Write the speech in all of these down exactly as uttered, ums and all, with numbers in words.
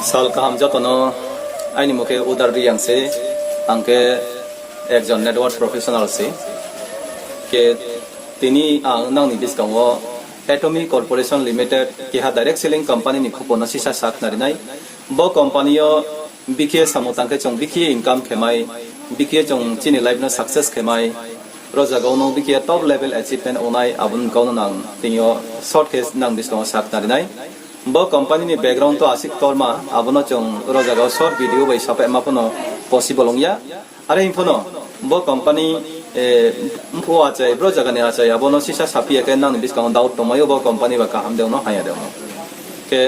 Sal kaham joto no, aini mung khe Udar Reang se, ang khe ekjon network professional se. Khe tini ang nang ni buskang wo Atomy Corporation Limited keha direct selling company ni khupo no sisa sakhnari nai. Bo company yo bikhe samung tang khe chung bikhe income khe mai, bikhe chung chini life no success khe mai, ro zaga wo no bikhe top level achievement ong nai, abo ni kau no nang tini yo short khe nang buskang wo sakhnari nai. Bo company ni background to asik ktorma, abo no chung ro zaga wo short video bai sapai ma pho no possible ong ya. Are hing pho no, bo company, mphuh achai, bro zaga ni achai, abo no sisa saphi ya khe nang ni buskang wo doubt tongmai ou, bo company ba kaham de ong no, hamya de ong no. Khe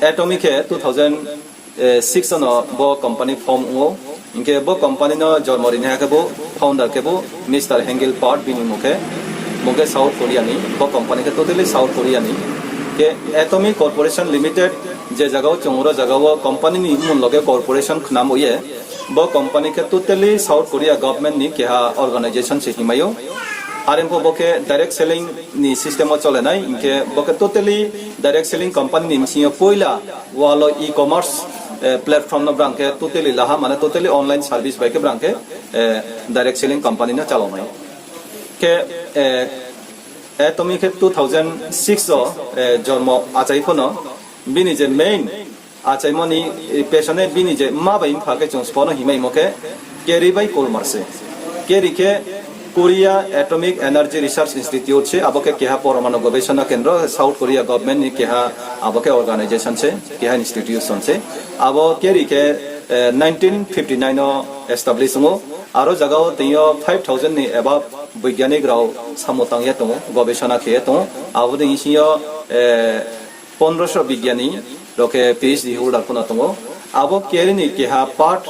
Atomy khe two thousand six no bo company form ong ou. Hing khe bo company no jormo rinaiha khe bo founder khe bo Mister Hengil Park, bini mung khe, mung khe South Korea ni, bo company khe totally South Korea ni. Khe Atomy Corporation Limited, je zaga wo chung ro zaga wo company ni mmung loge corporation khnamo ye, bo company khe totally South Korea government ni keha organization se hingmai ou. Are pho bo khe direct selling ni system wo chole nai, hing khe bo khe totally direct selling company ni bsing yo poila world wo e-commerce platform no brang khe totally laha, mane totally online service bai khe brang khe direct selling company no chalao mai. Khe Atomy khe two thousand six wo jormo achai pho no, bini je main achaimo ni peso ne bini je mma bai mpha khe chung sbo no hingmaimo khe Kerry bai Kulmar se. Kerry khe Korea Atomic Energy Research Institute se, abo khe keha poromanu gobesona kendro, South Korea government ni keha, abo khe organization se, keha institution se. Abo Kerry khe nineteen fifty nine no establish ong ou. Aro zaga wo tini yo five thousand ni above boigyanik rao samung tang ye tong ou, gobesona khe ye tong ou. Abo ni bsing yo pondroso bigyani rao khe PhD holder pho no tong ou. Abo Kerry ni keha part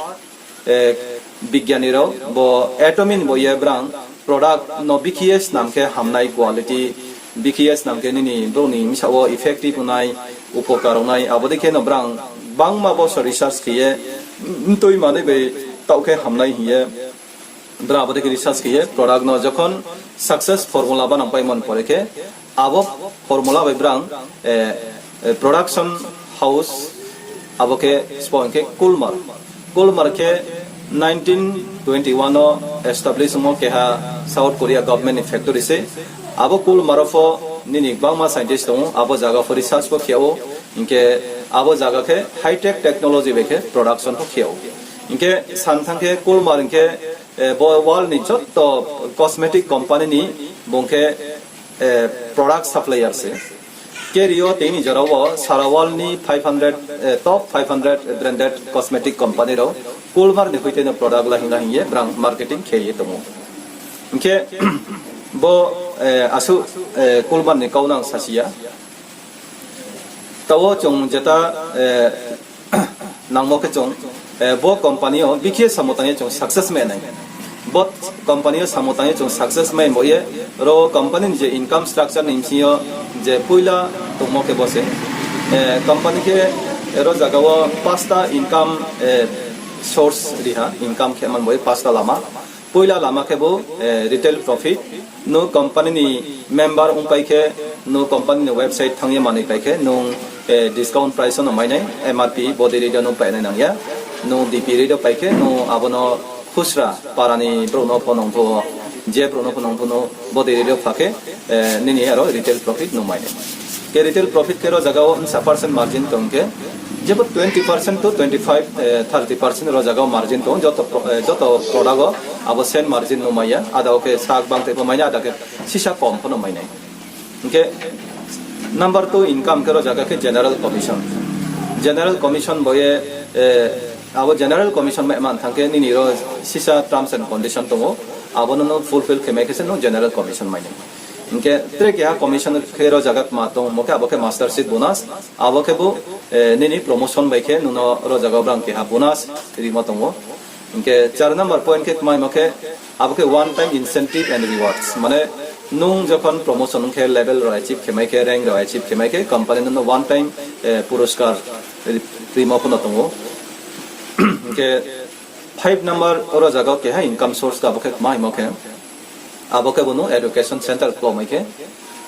bigyani rao bo atomy ni bo ye brang product no bikhe ye snam khe hamnai quality, bikhe ye snam khe nini brouh ni bsaoh wo effective ong nai, upokar ong nai, abo dei khe no brang gbangma bosor research khe ye, mtui manoi bai taoh khe hamnai hing ye brang abo dei khe research khe ye product no jokhon success formula banang paimo ni pore khe, abo formula bai brang production house abo khe sbo hing khe Kulmar. Kulmar khe nineteen twenty one no establish ongmo keha South Korea government ni factory se. Abo Kulmar wo pho nini gbangma scientist tong ou, abo zaga pho research pho khe ou, hing khe abo zaga khe high-tech technology bai khe production pho khe ou. Hing khe san thanng khe Kulmar hing khe bo world ni joto cosmetic company ni bung khe product supplier se. Kerry yo tini jora wo sara world ni five hundred, top five hundred branded cosmetic company rao Kulmar ni hoite no product la hing la hing ye brang marketing khe ye tong ou. Hing khe bo asuh Kulmar ni kau no ang sasi ya. Taoh wo chung jeta nangmo khe chung bo company yo bikhe samung tang ye chung success mai nai. Bo company yo samung tang ye chung success mai bo ye, ro company ni je income structure ni bsing yo je poila tongmo khe bo se. Company khe ro zaga wo pasta income source ri ha, income khe man bo ye pasta lama. Poila lama khe bo retail profit. Nung company ni member ongpai khe, nung company ni website thanng ye manoi pai khe, nung discount price no mai nai, M R P bodei rate no nung pai nai nang ya. Nung D P rate pai khe, nung abo no khusra para ni brouh no pho nung pho, je brouh no pho nung pho no bodei rate pha khe, nini aro retail profit nung mai nai. Khe retail profit khe ro zaga wo bsa percent margin tong khe, jebo twenty percent to twenty five, thirty percent ro zaga wo margin tong, joto product wo abo same margin no mai ya, ada wo khe sak bang tei pho mai nai, ada khe sisa kom pho no mai nai. Hing khe number two income khe ro zaga khe general commission. General commission bo ye, abo general commission mai man thanng khe nini ro sisa terms and condition tong ou, abo no nung fulfill khe mai khe se nung general commission mai nai. Hing khe tre keha commission khe ro zaga kma tongmo khe abo khe master seed bonus, abo khe bo nini promotion bai khe nung no ro zaga wo brang keha bonus rimo tong ou. Hing khe char number point khe kmaimo khe abo khe one time incentive and rewards, mane nung jokhon promotion ong khe level rao achieve khe mai khe, rank rao achieve khe mai khe company nung no one time puroskar rimo pho no tong ou. Hing khe five number oro zaga wo keha income source khe abo khe kma hingmo khe, abo khe bo nung education center klo mai khe,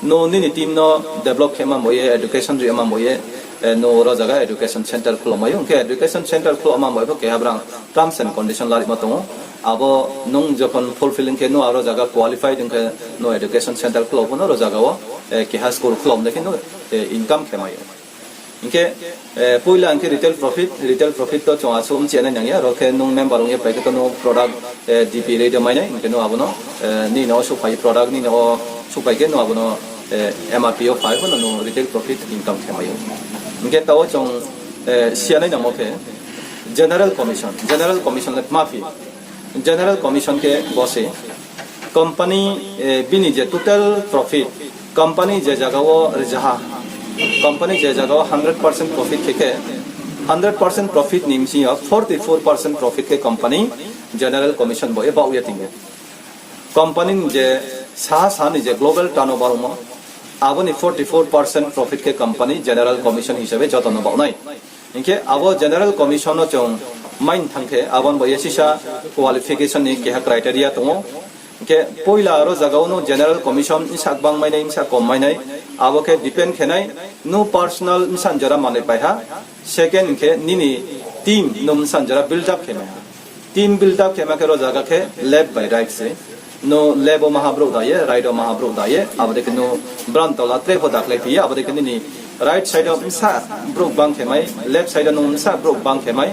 nung nini team no develop khe man bo ye, education ri man bo ye, Nung oro jaga education center khulomai ou, hing khe education center khulomai pho keha brang terms and condition larimo tong ou. Abo nung jokhon fulfilling khe nung aro jaga qualified hing khe nung education center khulo pho no oro jaga wo keha school khulom dei khe nung income khe mai ou. Hing khe poila hing khe retail profit, retail profit to chung asuh mchi nai nang ya, aro khe nung member ong ye pai khe to nung product D P rate o mai nai, hing khe nung abo no nini no wo suhphai product nini no wo suhphai khe nung abo no M R P yo phai pho no nung retail profit income khe mai ou. Hing khe taoh chung siya nai nangmo khe general commission, general commission le tma phi? General commission khe bo se company bini je total profit, company je jaga wo rzaha, company je jaga wo hundred percent profit khe khe, hundred percent profit ni bsing yo forty four percent profit khe company general commission bo ye baoh ye ting ou. Company ni je saha saha ni je global turnover ongmo, abo ni forty four percent profit khe company general commission hisabe joto no baoh nai. Hing khe abo general commission no chung mai thanng khe abo ni bo ye sisa qualification ni keha criteria tong ou. Hing khe poila aro jaga wo nung general commission bsa gbang mai nai, bsa kom mai nai, abo khe depend khe nai nung personal bsa jora manoi pai ha. Second hing khe nini team nung bsa jora build up khe mai ha. Team build up khe ma khe ro jaga khe left by right se. Nung left wo maha brouh da ye, right wo maha brouh da ye, abo dei khe nung brang tola tre pho dakhlai phi ye, abo dei khe nini right side wo bsa brouh gbang khe mai, left side wo nung bsa brouh gbang khe mai.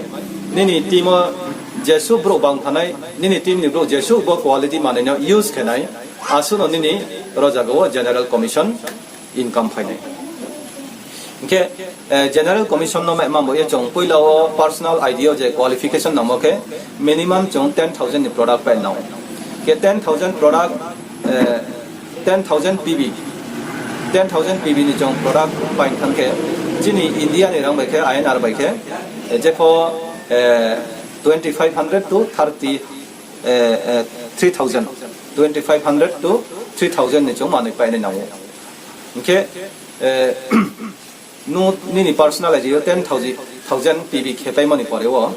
Nini team wo jesuh brouh gbang thanng nai, nini team ni brouh jesuh bo quality manoi no use khe nai, asuh no nini ro jaga wo general commission income phai nai. Hing khe general commission no mai man bo ye chung poila wo personal I D yo je qualification nangmo khe minimum chung ten thousand ni product pai nang ou. Khe ten thousand product, ten thousand P V, ten thousand P V ni chung product pai thanng khe chini India ni rang bai khe I N R bai khe jepho twenty five hundred to thirty, three thousand, twenty five hundred to three thousand ni chung manoi pai nai nang ou. Hing khe nung nini personal I D yo ten thousand P V khe paimo ni pore wo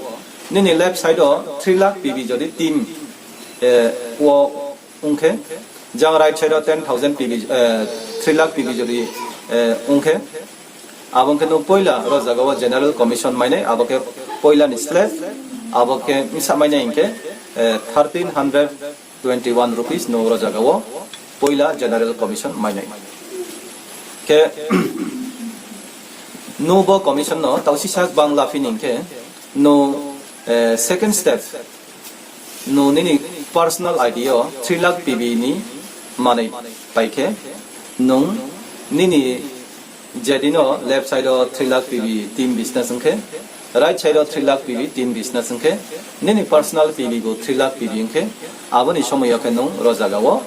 nini left side wo three lakh P V jodi team wo ong khe, jang right side wo ten thousand P V, three lakh P V jodi ong khe, abo ong khe nung poila ro jaga wo general commission mai nai, abo khe poila ni slab, abo khe bsa mai nai hing khe thirteen hundred twenty one rupees nung ro jaga wo poila general commission mai nai. Khe nung bo commission no taoh sisa gbang la phi ni hing khe nung second step nung nini personal I D yo three lakh P V ni manoi pai khe nung nini jedi no left side wo three lakh P V team business ong khe, right side wo three lakh P V team business ong khe, nini personal P V bo three lakh P V ong khe, abo ni somoi yo khe nung ro jaga wo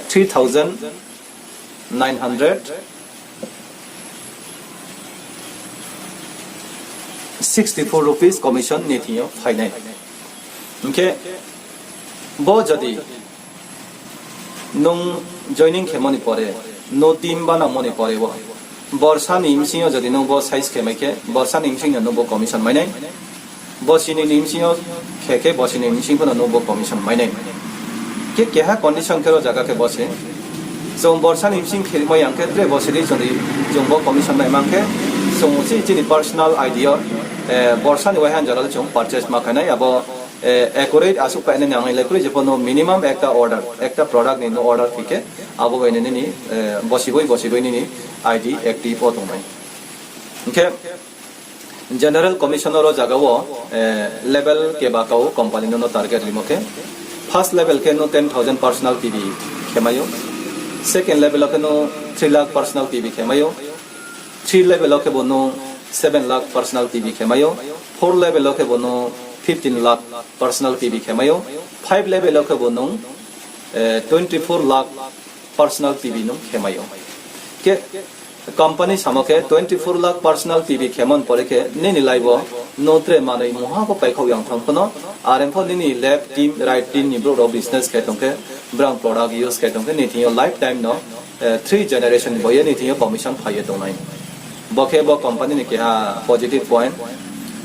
three thousand nine hundred sixty four rupees commission ni thing yo phai nai. Hing khe bo jodi nung joining khemo ni pore, nung team banamo ni pore wo, borsa ni bsing yo jodi nung bo size khe mai khe, borsa ni bsing yo nung bo commission mai nai. Bosini ni bsing yo khe khe bosini bsing pho no nung bo commission mai nai. Khe keha condition khe ro jaga khe bo se, chung borsa ni bsing khe mai yang khe tre bosini chung bo commission mai mang khe, chung uchih chini personal I D yo borsa ni waiha jora le chung purchase ma khe nai, abo accurate asuh pai nai nang nai le kroi, jepho no minimum ekta order, ekta product ni no order khe khe, abo bai nini bosiboi bosiboi nini I D active wo tong nai. Hing khe general commission no ro jaga wo level keba kau company no no target rimo khe, first level khe no ten thousand personal P V khe mai ou, second level wo khe no three lakh personal P V khe mai ou, three level wo khe bo no seven lakh personal P V khe mai ou, four level wo khe bo no fifteen lakh personal P V khe mai ou, five level wo khe bo no twenty four lakh personal P V nung khe mai ou. Khe company samo khe twenty four lakh personal P V khemo ni pore khe nini life wo no tre manoi mungha pho paikhaoh yang thanng pho no, are pho nini left team, right team ni brouh rao business khe tong khe, brang product use khe tong khe, nini thing yo lifetime no three generation ni bo ye nini thing yo commission phai ye tong nai. Bo khe bo company ni keha positive point.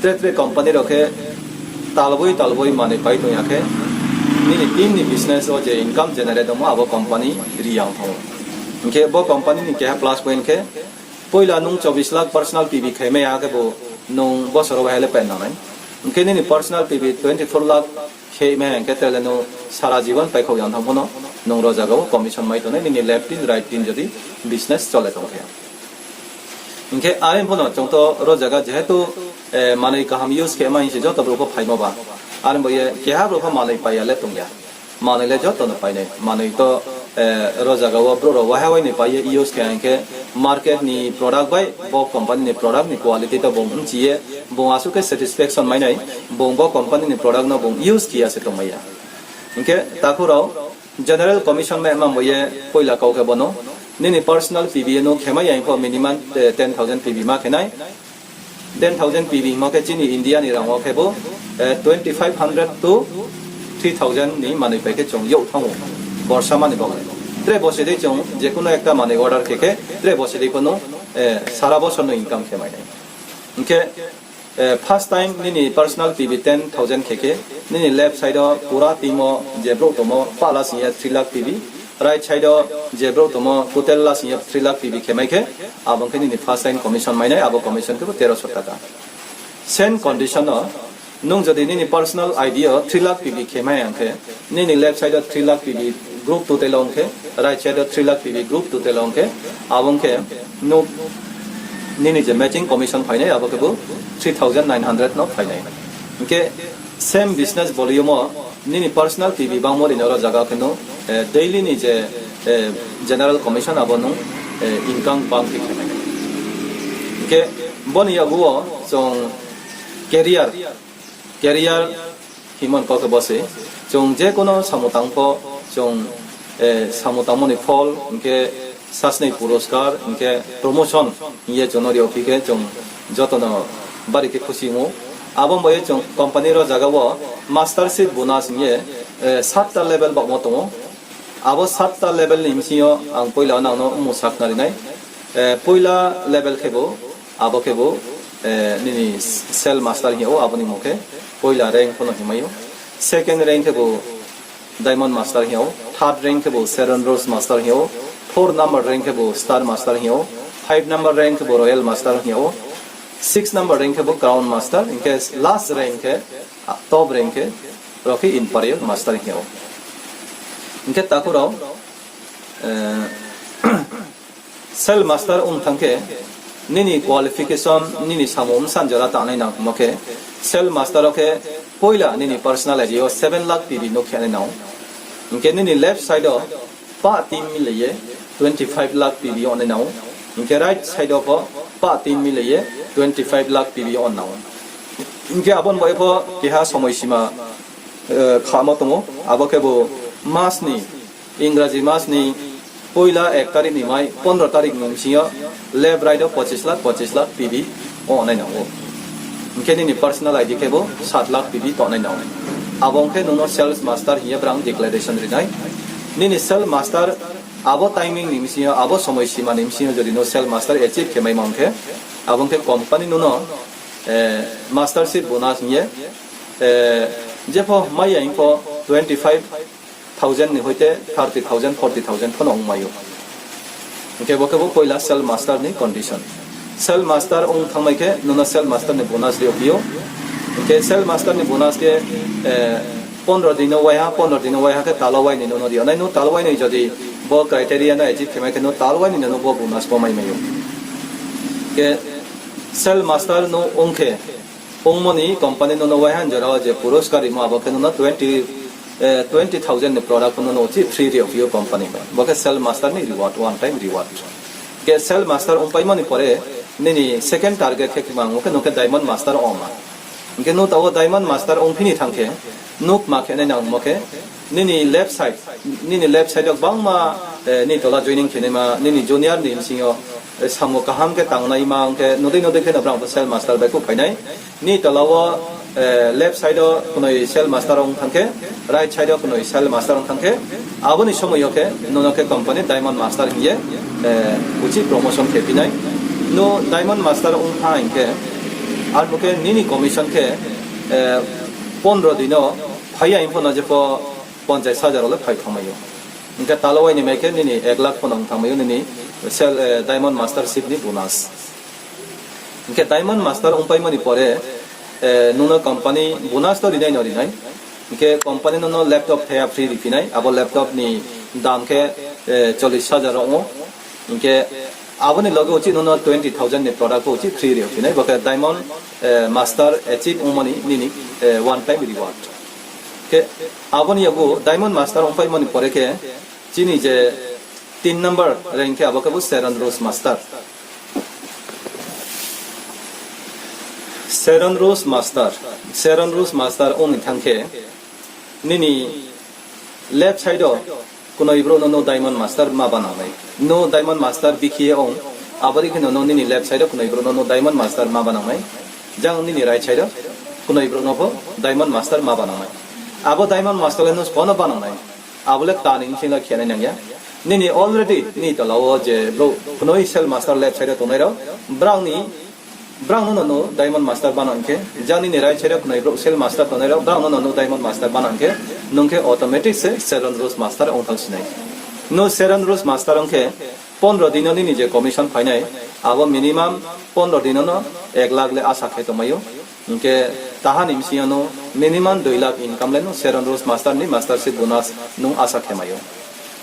Tre tre company rao khe talboi talboi manoi pai tong ya khe, nini team ni business wo je income generate ongmo abo company ri yang thanng ou. Hing khe bo company ni keha plus point khe, Poila nung chobbish lakh personal P B khe mai ya khebu nung bosor wo waiha le pai nang nai. Hing khe nini personal P B twenty four lakh khe mai ya hing khe tre le nung sara jibon paikhaoh ya thanng pho no nung ro zaga wo commission mai tongnai, nini left team, right team jodi business chole tong khe. Hing khe are pho no chung to ro zaga jehetu manoi kaham use khe mai hing se joto brouh pho phaimo ba. Are bo ye keha brouh pho manoi pai ya le tong ya. Manoi le joto no painai. Manoi to ro zaga wo brouh rao waiha wai ni pai ye use khe hing khe market ni product bai bo company ni product ni quality to bung bchi ye bung asuh khe satisfaction mai nai, bung bo company ni product no bung use khe ya se tongmai ya. Hing khe takhu rao, general commission mai man bo ye poila kau khe bo no, nini personal P B no khe mai ya hing pho minimum ten thousand P B ma khe nai. Ten thousand P B hingmo khe chini India ni rang wo khe bo twenty five hundred to three thousand ni manoi pai khe chung youh thanng ou, borsa mani baoh le. Tre bosi dei chung jekuno ekta manoi order khe khe tre bosi dei pho no sara bosor no income khe mai nai. Hing khe first time nini personal P B ten thousand khe khe, nini left side wo pura team wo je brouh tongmo pahla sing ye three lakh P B, right side wo je brouh tongmo total la sing ye three lakh P B khe mai khe, abo ong khe nini first time commission mai nai, abo commission khe bo teroso taka. Same condition no nung jodi nini personal I D yo three lakh P B khe mai ya hing khe, nini left side wo three lakh P B group total ong khe, right side wo three lakh P B group total ong khe, abo ong khe nung nini je matching commission phai nai, abo khe bo three thousand nine hundred no phai nai. Hing khe same business volume wo nini personal P B bangmo ri no ro zaga khe no daily ni je general commission abo nung income bang khe khe mai nai. Hing khe bo ni yakgu wo chung career, career hingmo ni kau khe bo se, chung jekuno samung tang pho, chung samung tangmo ni phol hing khe sasnoi puroskar hing khe promotion hing ye chung no ri yagphi khe chung joto no bari khe khusi ong ou. Abo bai ye chung company ro zaga wo mastership bonus hing ye satta level baohmo tong ou. Abo satta level ni bsing yo ang poila nang no mmung sakhnari nai. Poila level khe bo, abo khe bo nini sale master hing yag ou, abo ni mmung khe poila rank pho no hingmai ou. Second rank khe bo diamond master hing yag ou, third rank khe bo seven rose master hing yag ou, four number rank khe bo star master hing yag ou, five number rank khe bo royal master hing yag ou, six number rank khe bo crown master, hing khe last rank khe, top rank khe, ro khe imperial master hing yag ou. Hing khe takhu rao, sale master ong thanng khe, nini qualification, nini samung bsa jora tangnai nangmo khe, sale master wo khe poila nini personal I D yo seven lakh P B no khe nai nang ou. Hing khe nini left side wo pah team milai ye twenty five lakh P B ong nai nang ou. Hing khe right side wo pho pah team milai ye twenty five lakh P B ong nang ou. Hing khe abo ni bai pho keha somoi sima khamo tong ou, abo khe bo mas ni, Ingraji mas ni poila ek tarik ni mai pondro tarik ni bsing yo left right wo pochis lakh, pochis lakh P B ong nai nang ou. Hing khe nini personal I D khe bo sat lakh P B tongnai nang ou. Abo ong khe nung no sales master hing ye brang declaration ri nai. Nini sales master abo timing ni bsing yo, abo somoi sima ni bsing yo jodi no sales master achieve khe maimo ong khe, abo ong khe company nung no mastership bonus hing ye jepho mai ya hing pho twenty five thousand ni hoite thirty thousand, forty thousand pho no ongmai ou. Hing khe bo khe bo poila sales master ni condition. Sales master ong thanngmai khe nung no sales master ni bonus ri yagphi ou. Hing khe sales master ni bonus khe pondro din no waiha, pondro din no waiha khe talwai ni nung no ri yag nai, nung talwai ni jodi bo criteria no achieve khe mai khe nung talwai ni nung no bo bonus bo mai mai ou. Khe sales master no ong khe, ongmo ni company nung no waiha ni jora wo je puroskar rimo abo khe nung no twenty thousand ni product pho nung no uchih free ri yagphi ou company bai. Bo khe sales master ni reward, one time reward. Khe sales master ongpaimo ni pore nini second target khe kma ong khe nung khe diamond master ong ma. Hing khe nung taoh wo diamond master ongphi ni thanng khe, nung kma khe nai nangmo khe, nini left side, nini left side yo gbangma nini tola joining khe naima nini junior ni bsing yo samung kaham khe tangnaima ong khe nodei nodei khe no brang pho sales master bai khuh phai nai. Nini tola wo left side wo knoi sales master ong thanng khe, right side wo knoi sales master ong thanng khe, abo ni somoi yo khe nung no khe company diamond master hing ye uchih promotion khe phi nai. Nung diamond master ong thanng hing khe, arphuh khe nini commission khe pondro din no phai ya hing pho no jepho ponchas hajar wo le phai thanngmai ou. Hing khe talwai ni mai khe nini ek lakh pho no ong thanngmai ou nini Sel-, eh, Diamond Mastership ni bonus. Hing khe Diamond Master ongpaimo ni pore, eh, nung no company bonus to rinai no rinai. Hing khe company nung no laptop thaiha free riphi nai, abo laptop ni dam khe, eh, chollish hajar ong ou. Hing khe abo ni loge uchih nung no twenty thousand ni product pho uchih free riphi nai, bo khe Diamond, eh, Master achieve ongmo ni nini, eh, one time reward. Khe abo ni yagu Diamond Master ongpaimo ni pore khe chini je tin number rank khe abo khe bo Sharon Rose Master. Sharon Rose Master, Sharon Rose Master ong ni thanng khe nini left side o kunoi brouh no no Diamond Master ma banang nai. No Diamond Master bikhi ye ong, abo dei khe no no nini left side o kunoi brouh no no Diamond Master ma banang nai. Jang nini right side o kunoi brouh no pho Diamond Master ma banang nai. Abo Diamond Master le no sbo no banang nai. Abo le kta ni bsing no khe nai nang ya. Nini already nini tola wo je brouh kunoi Sale Master left side o tongnai rao, brao ni, brao no no no Diamond Master banang khe, jang nini right side o kunoi brouh Sale Master tongnai rao, brao no no no Diamond Master banang khe, nung khe automatic se Sharon Rose Master ong thanng si nai. No Sharon Rose Master ong khe, pondro din no nini je commission phai nai, abo minimum pondro din no no ek lakh le asa khe tongmai ou. Hing khe taha ni bsing yo no minimum dui lakh income le no Sharon Rose Master ni mastership bonus nung asa khe mai ou.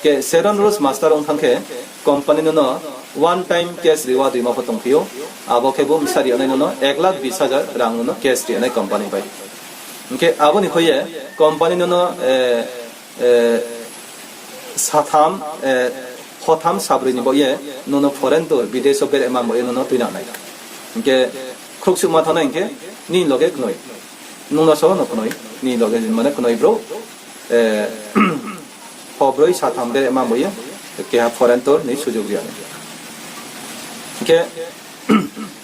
Khe Sharon Rose Master ong thanng khe company no no one time cash reward rimo pho tongphi ou. Abo khe bo bsa ri nai no no ek lakh bis hajar rang no no cash ri nai company bai. Hing khe abo ni khui ye company no no, eh, eh, satham, eh, hotham sabroi ni baoh ye no no foreign tour, bidesh o bere man baoh ye no no tuinang nai. Hing khe khrouhsuhma thanng nai hing khe nini loge knoi, nung no só no knoi, nini loge mane knoi brouh, eh, hobroi satham bere man baoh ye keha foreign tour ni sujug ri nai. Hing khe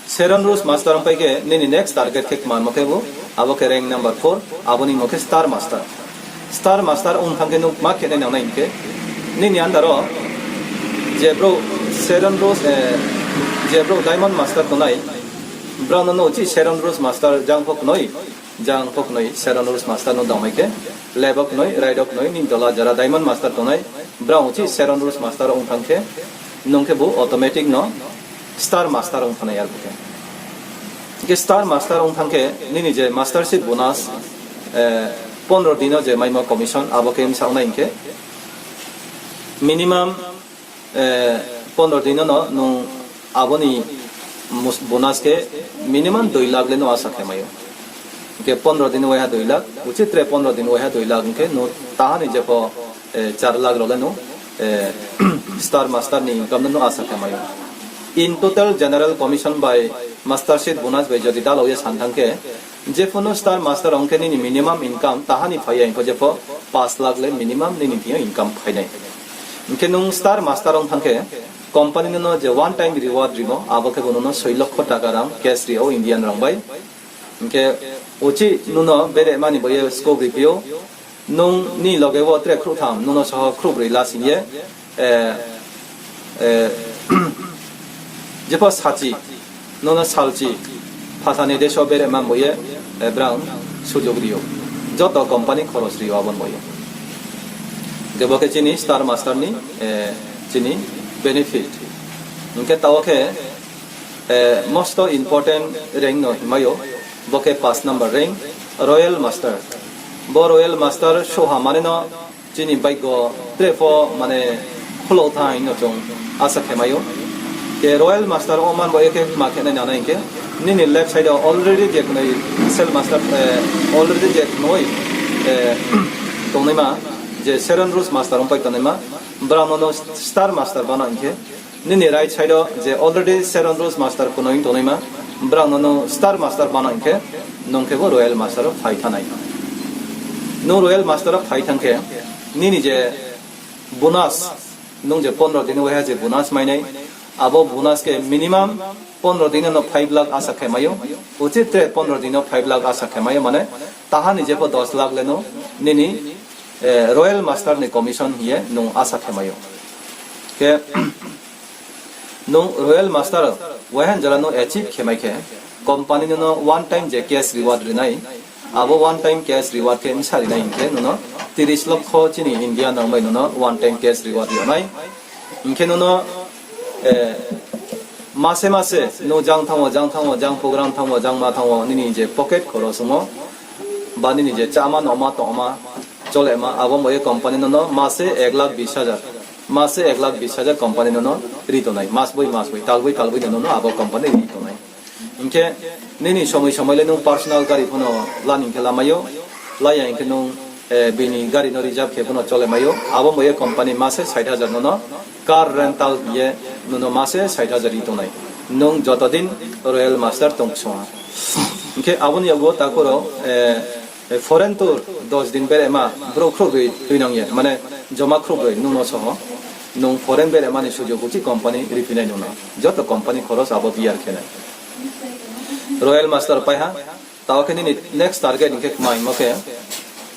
Sharon Rose Master ongpai khe nini next target khe kmanmo khe bo, abo khe rank number four, abo ni mo khe Star Master. Star Master ong thanng khe nung ma khe nai nang nai hing khe, nini under o je brouh Sharon Rose, eh, je brouh Diamond Master tongnai, brao no no uchih Sharon Rose Master jang pho knoi, jang pho knoi Sharon Rose Master no dangmai khe, left o knoi, right o knoi, nini tola jara Diamond Master tongnai, brao uchih Sharon Rose Master ong thanng khe, nung khe bo automatic no Star Master ong thanng nai arphuh khe. Hing khe Star Master ong thanng khe nini je mastership bonus, eh, pondro din o je maimo commission abo khe bsa ong nai hing khe, minimum, eh, pondro din no no nung abo ni mus-, bonus khe minimum dui lakh le no asa khe mai ou. Hing khe pondro din waiha dui lakh, uchih tre pondro din waiha dui lakh hing khe no taha ni jepho, eh, char lakh rao le no, eh, Star Master ni income no no asa khe mai ou. In total general commission bai mastership bonus bai jodi dalao ye san thanng khe, jepho no Star Master ong khe nini minimum income taha ni phai ya hing pho jepho paanch lakh le minimum nini thing yo income phai nai. Hing khe nung Star Master ong thanng khe company no no je one time reward rimo, abo khe bo no no soi lokho taka rang cash ri ou Indian rang bai. Hing khe uchih nung no bere mani bo ye scope riphi ou, nung ni loge wo tre khrouhtham, nung no soho khrouhbroi lasing ye, eh, eh, jepho sachi, nung no salchi, phasa ni desh o bere man bo ye, eh, brang sujug ri ou. Joto company khoros ri ou abo ni bo ye. Hing khe bo khe chini Star Master ni, eh, chini benefit. Hing khe taoh khe, eh, most important rank no hingmai ou, bo khe paanch number rank, Royal Master. Bo Royal Master souhha mane no chini bike o tre pho mane khulo thanng hing no chung asa khe mai ou. Khe Royal Master ong man bo ye khe ma khe nai nang nai hing khe, nini left side o already je knoi Sale Master, eh, already je knoi, eh, tongnaima, je Sharon Rose Master ongpai tongnaima, brao no no Star Master banang hing khe, nini right side o je already Sharon Rose Master knoi tongnaima, brao no no Star Master banang hing khe, nung khe bo Royal Master o phai thanng nai. Nung Royal Master o phai thanng khe, nini je bonus, nung je pondro din waiha je bonus mai nai, abo bonus khe minimum pondro din no five lakh asa khe mai ou, uchih tre pondro din no five lakh asa khe mai ou, mane taha ni jepho dos lakh le no nini, eh, Royal Master ni commission hing ye nung asa khe mai ou. Khe nung Royal Master waiha jora no achieve khe mai khe, company no no one time je cash reward ri nai, abo one time cash reward khe bsa ri nai hing khe nung no tris lokho chini India rang bai nung no one time cash reward ri nai. Hing khe nung no Eh, mase mase nung jang thanng wo, jang thanng wo, jang program thanng wo, jang ma thanng wo, nini je pocket khoros ongmo, ba nini je cháma, noma, tongma, cholema, abo mo ye company nono mase ek lakh bis hajar, mase ek lakh bis hajar company nono ri tongnai, mas boi mas boi, tal boi tal boi nono abo company ri tongnai. Hing khe nini somoi somoi le nung personal gari pho no la ni hing khe lamai ou, la ya hing khe nung, eh, bini gari no reserve khe pho no chole mai ou, abo mo ye company mase sait hajar nono car rental hing ye nono mase sait hajar ri tongnai. Nung joto din Royal Master tong ksong ha. Hing khe abo ni yago takhu rao, eh, foreign tour dos din berema brouh khrouhbroi tuinang ye, mane joma khrouhbroi nung no soho, nung foreign berema ni sujog uchih company riphi nai nung no. Joto company khoros abo bear khe nai. Royal Master pai ha, taoh khe nini next target hing khe kma hingmo khe,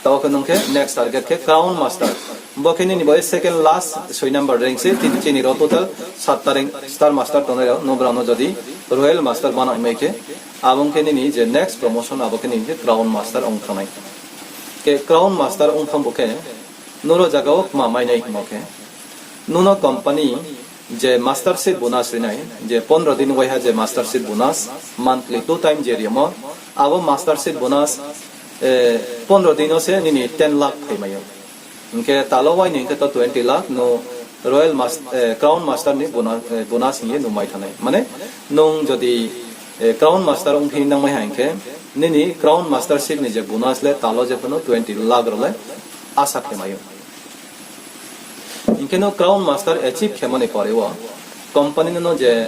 taoh khe nung khe next target khe Crown Master. Bo khe nini bo second last soi number rank se, tini chini rao total satta rank Star Master tongnai rao, nung brao no jodi Royal Master banang mai khe, abo ong khe nini je next promotion abo khe nini khe Crown Master ong thanng nai. Khe Crown Master ong thanng bo khe, nung ro zaga wo kma mai nai hingmo khe, nung no company je mastership bonus ri nai, je pondro din waiha je mastership bonus, monthly two time je rimo, abo mastership bonus, eh, pondro din no se nini ten lakh phai mai ou. Hing khe talo wai ni hing khe to twenty lakh no Royal Mas-, eh, Crown Master ni bona-, eh, bonus hing ye nung mai thanng nai. Mane nung jodi, eh, Crown Master ongphi nang mai ha hing khe, nini Crown Mastership ni je bonus le talo je pho no twenty lakh rao le asa khe mai ou. Hing khe no Crown Master achieve khemo ni pore wo company no no je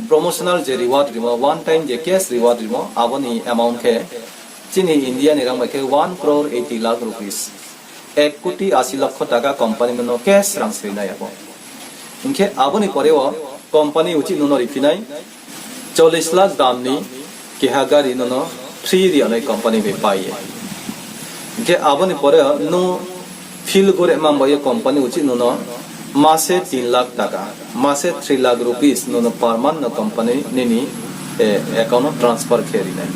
promotional je reward rimo, one time je cash reward rimo, abo ni amount khe chini India ni rang bai khe one crore eighty lakh rupees, এক কোটি আশি লক্ষ টাকা company no no cash rang sri nai abo. Hing khe abo ni pore wo company uchih nung no riphi nai চল্লিশ lakh dam ni keha gari no no free ri ya nai company bai pai ye. Hing khe abo ni pore nung fail gore man bai ye company uchih nung no mase তিন লাখ টাকা, mase three lakh rupees no no per month no company nini, eh, account no transfer khe ri nai.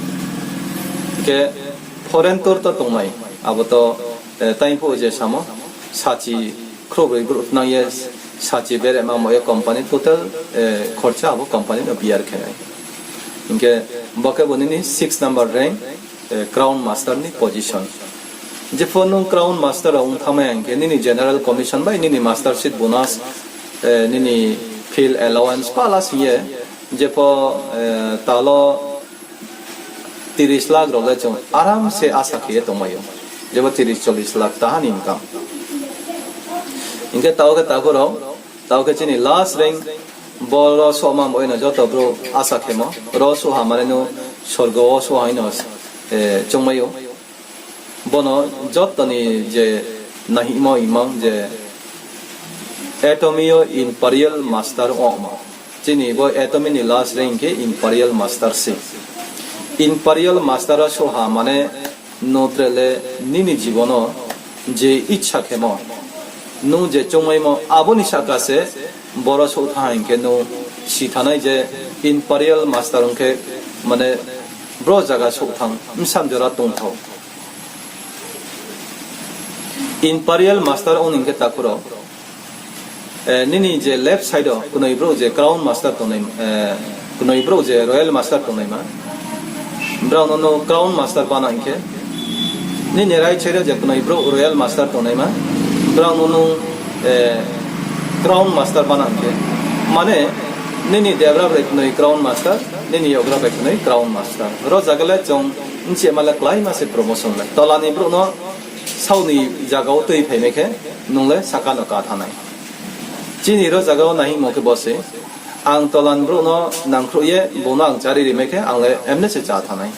Hing khe foreign tour to tongnai, abo to, eh, taing phuh je samo, sachi khrouhbroi brouh nang ye, sachi bere man bai ye company total, eh, khorcha abo company no bear khe nai. Hing khe bo khe bo nini six number rank, eh, Crown Master ni position. Jepho nung Crown Master rao ong thanng mai hing khe nini general commission bai nini mastership bonus, eh, nini field allowance pala sing ye, jepho, eh, talo তিরিশ lakh rao le chung aram se asa khe ye tongmai ou. Jepho তিরিশ চল্লিশ lakh taha ni income. Hing khe taoh khe takhu rao, taoh khe chini last rank, bo ro souhma bai no joto brouh asa khemo, ro souhha mane no sorgo wo souhha hing no, eh, choungmai ou. Bono joto ni je nahihmo imang je Atomy yo Imperial Master ongmo. Chini bo Atomy ni last rank khe Imperial Master se. Imperial Master wo souhha mane nung tre le nini jibon no je icha khemo, nung je choungmaimo abo ni sahka se boro souh thanng hing khe nung si thanai je Imperial Master ong khe mane bro zaga souh thanng bsa jora tongthao. Imperial Master ong ni hing khe takhu rao, eh, nini je left side wo knoi brouh je Crown Master tongnai, eh, knoi brouh je Royal Master tongnaima, brao no no Crown Master bana hing khe, nini right side wo je knoi brouh Royal Master tongnaima, brao no no, eh, Crown Master bana hing khe, mane nini debra bai knoi Crown Master, nini yakgra bai knoi Crown Master. Ro zaga le chung bchima le kláima se promotion le. Tola ni brouh no saoh ni zaga wo tui phaimai khe, nung le sahka no ka thanai. Chini ro zaga wo nahingmo khe bo se, ang tola ni brouh no nangkhruh ye bung no ang chári rimai khe, ang le emne se chá thanai.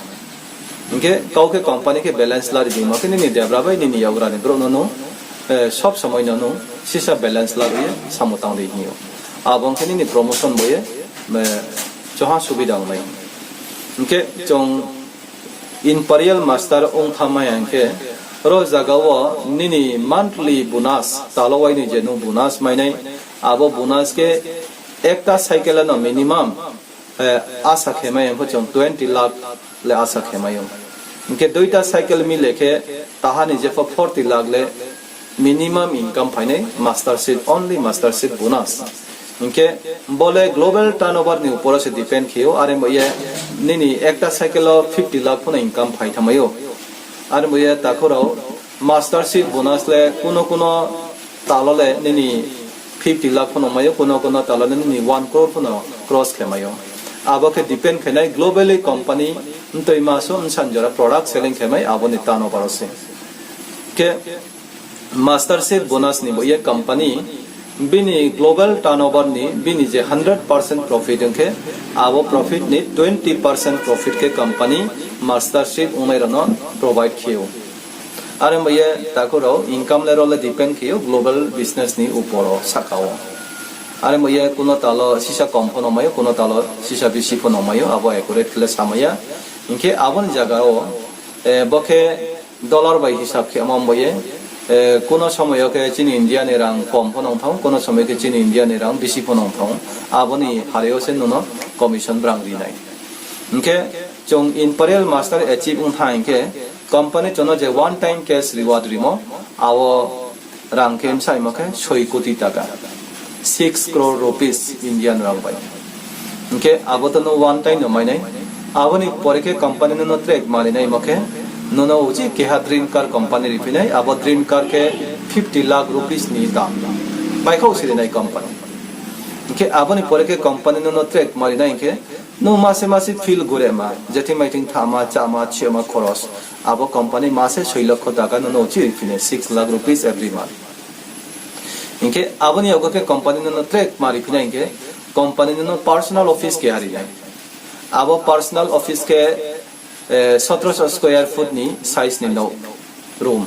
Hing khe kau khe company khe balance lari bimo khe nini debra bai nini yakgra ni brouh no nung, eh, sob somoi no nung sisa balance lari ye samung tang di hing ou. Abo ong khe nini promotion bo ye, eh, choha subida ong nai. Hing khe chung Imperial Master ong thanngmai ya hing khe, ro zaga wo nini monthly bonus, talo wai ni je nung bonus mai nai, abo bonus khe ekta cycle no minimum, eh, asa khe mai ya pho chung twenty lakh le asa khe mai ou. Hing khe duita cycle mile khe taha ni jepho forty lakh le minimum income phai nai mastership, only mastership bonus. Hing khe bo le global turnover ni upor wo se depend khe ou, are bo ye nini ekta cycle wo fifty lakh pho no income phai thanngmai ou. Are bo ye takhu rao, mastership bonus le kuno kuno tal wo le nini fifty lakh pho no mai ou, kuno kuno tal wo le nini one crore pho no cross khe mai ou. Abo khe depend khe nai globally company mtoi maso bsa ni jora product selling khe mai abo ni turnover wo se. Khe mastership bonus ni bo ye company bini global turnover ni bini je hundred percent profit ong khe, abo profit ni twenty percent profit khe company mastership ongnai rao no provide khe ou. Are bo ye takhu rao income le ro le depend khe ou global business ni upor wo sahka wo. Are bo ye kuno tal wo sisa kom pho no mai ou, kuno tal wo sisa bisi pho no mai ou, abo accurate khe le samai ya. Hing khe abo ni zaga wo, bo khe dollar bai hisab khe ma bo ye, kuno somoi yo khe chini India ni rang kom pho no ong thanng ou, kuno somoi khe chini India ni rang bisi pho no ong thanng ou. Abo ni phari yo se nung no commission brang ri nai. Hing khe chung Imperial Master achieve ong thanng hing khe company chung no je one time cash reward rimo, abo rang khe bsa himo khe soi koti taka, six crore rupees Indian rang bai. Hing khe abo to no one time no mai nai. Abo ni pore khe company nung no tre kma ri nai himo khe, nung no uchih keha dream car company riphi nai, abo dream car khe fifty lakh rupees ni dam. Baikhaoh se ri nai company. Hing khe abo ni pore khe company nung no tre kma ri nai hing khe, nung mase mase feel gurema, je thing mai thing thama, cháma, chiyama khoros, abo company mase soi lokho taka nung no uchih riphi nai, six lakh rupees every month. Hing khe abo ni yago khe company nung no tre kma riphi nai hing khe, company nung no personal office keha ri nai. Abo personal office khe, সতেরোশো square foot ni size ni nouh, room.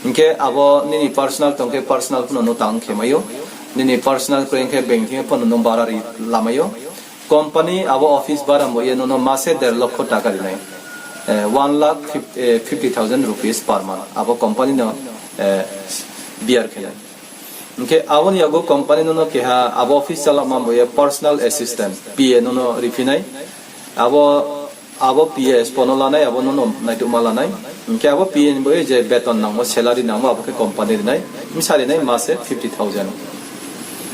Hing khe abo nini personal tong khe personal pho no nung tang khe mai ou. Nini personal kroi hing khe bank thing pho no nung bara ri lamai ou. Company abo office bara bo ye nung no mase der lokho taka ri nai. One lakh fifty thousand rupees per month abo company no bear khe nai. Hing khe abo ni yago company nung no keha abo office chalama bo ye personal assistant, P A nung no riphi nai. Abo, abo P A sbo no la nai, abo nung no naituhma la nai. Hing khe abo P A ni bo ye je beton nangmo, salary nangmo, abo khe company ri nai. Bsa ri nai mase fifty thousand.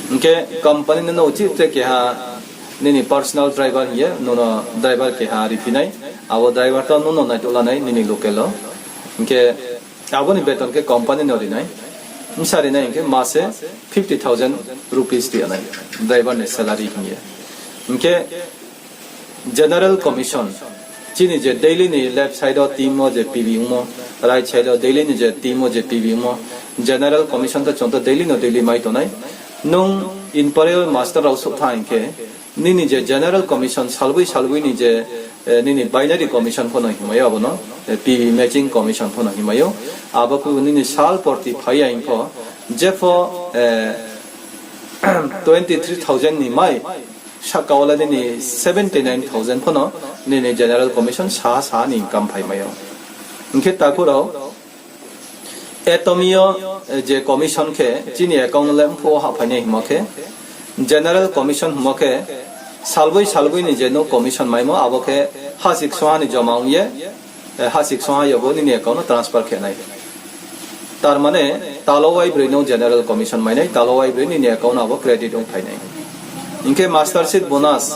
Hing khe company nung no uchih tre keha nini personal driver hing ye nung no driver keha riphi nai. Abo driver to nung no naituh la nai nini local wo. Hing khe abo ni beton khe company no ri nai. Bsa ri nai hing khe mase fifty thousand rupees ri nai, driver ni salary hing ye. Hing khe general commission, chini je daily ni left side wo team wo je P B ongmo, right side wo daily ni je team wo je P B ongmo, general commission to chung to daily no daily mai tongnai. Nung Imperial Master rao souh thanng hing khe, nini je general commission salboi salboi ni je, nini binary commission pho no hingmai ou abo no, P B matching commission pho no hingmai ou. Abo khe nini sal porti phai ya hing pho, jepho twenty three thousand ni mai, sahka wo le nini seventy nine thousand pho no nini general commission saha saha ni income phai mai ou. Hing khe takhu rao, atomi yo je commission khe chini account no le mphuh wo hahphai nai hingmo khe, general commission hingmo khe, salboi salboi ni je nung commission maimo abo khe hahsi ksungha ni joma ong ye, hahsi ksungha yago nini account no transfer khe nai. Tar mane, tal wo waibroi nung general commission mai nai, tal wo waibroi nini account no abo credit ongphai nai. Hing khe mastership bonus,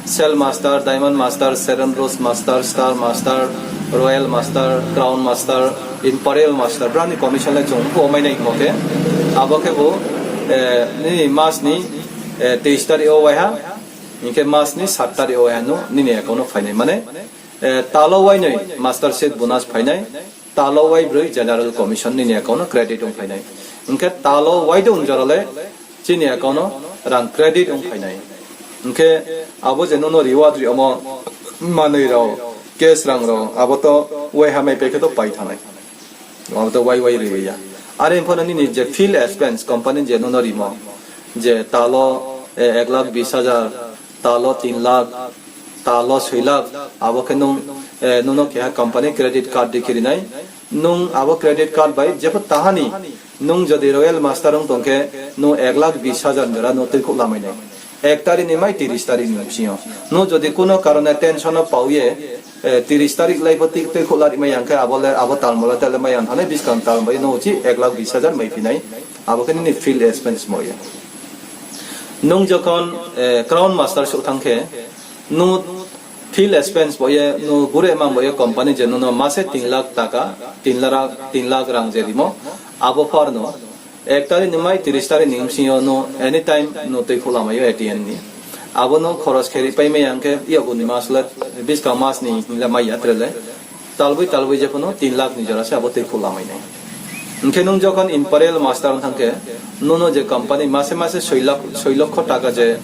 Cell Master, Diamond Master, Sharon Rose Master, Star Master, Royal Master, Crown Master, Imperial Master, brao ni commission le chung mphuh wo mai nai hingmo khe, abo khebu nini mas ni teis tarik wo waiha, hing khe mas ni sat tarik wo waiha no nini account no phai nai. Mane, tal wo wainoi mastership bonus phai nai, tal wo waibroi general commission nini account no credit ongphai nai. Hing khe tal wo waidouh jora le chini account no rang credit ongphai nai. Hing khe abo je nung no reward ri omo manoi rao, cash rang rao, abo to waiha maipai khe to pai thanng nai. Abo to wai wai ri ya. Are pho no nini je field expense company je nung no rimo, je tal wo ek lakh bis hajar, tal wo tin lakh, tal wo soi lakh, abo khe nung, nung no keha company credit card dei khe ri nai. Nung abo credit card bai jepho taha ni, nung jodi Royal Master ong tong khe, nung ek lakh bis hajar jora no tuikhouh lamai nai. Ek tarik ni mai tiris tarik ni bsing yo. Nung jodi kuno karone tension no pao ye, tiris tarik lai pho tuikhouh lari mai yang khe, abo le, abo talmo le tele mai yang thanng nai, buskang talmo ye nung uchih ek lakh bis hajar maiphi nai. Abo khe nini field expense mo ye. Nung jokhon Crown Master souh thanng khe, nung field expense bo ye, nung gure mang bo ye company je nung no mase tin lakh taka, tin lakh, tin lakh rang je rimo, abo phar no ek tarik ni mai tris tarik ni bsing yo nung anytime nung tuikhouh lamai ou A T M ni. Abo nung khoros khe ri paimai ya hing khe, yakgu ni mas le buskang mas ni hing le mai ya tre le. Talboi talboi je pho no tin lakh ni jora se abo tuikhouh lamai nai. Hing khe nung jokhon Imperial Master ong thanng khe, nung no je company mase mase soi lakh, soi lokho taka je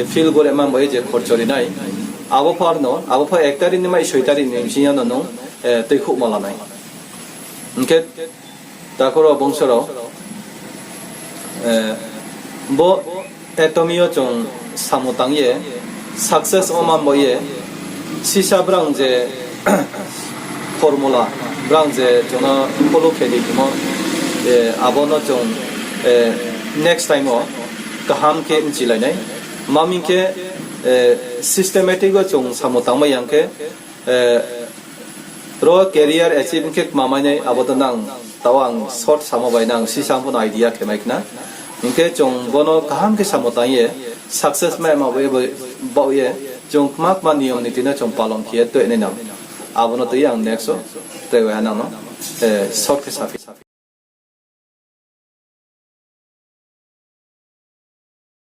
field gure mang bo ye je khorcho ri nai, abo phar no, abo pho ek tarik ni mai soi tarik ni bsing yo no nung tuikhouhmo la nai. Hing khe takhu rao bongso rao, bo atomy yo chung samung tang ye success ong mang bo ye, sisa brang je formula, brang je chung no follow khe di hingmo, abo no chung next time wo kaham khe mchilai nai. Ma hing khe systematic wo chung samung tangmai ya hing khe, ro career achieve khe kma mai nai, abo to nang tao ang short samo bai nang sisa pho no idea khe mai khna. Hing khe chung bo no kaham khe samung tang ye success mai ma bo ye, baoh ye chung kma kma niyom niti no chung palon khe ye toi nai nang. Abo no tui ang next wo toi waiha nang no short khe saphi.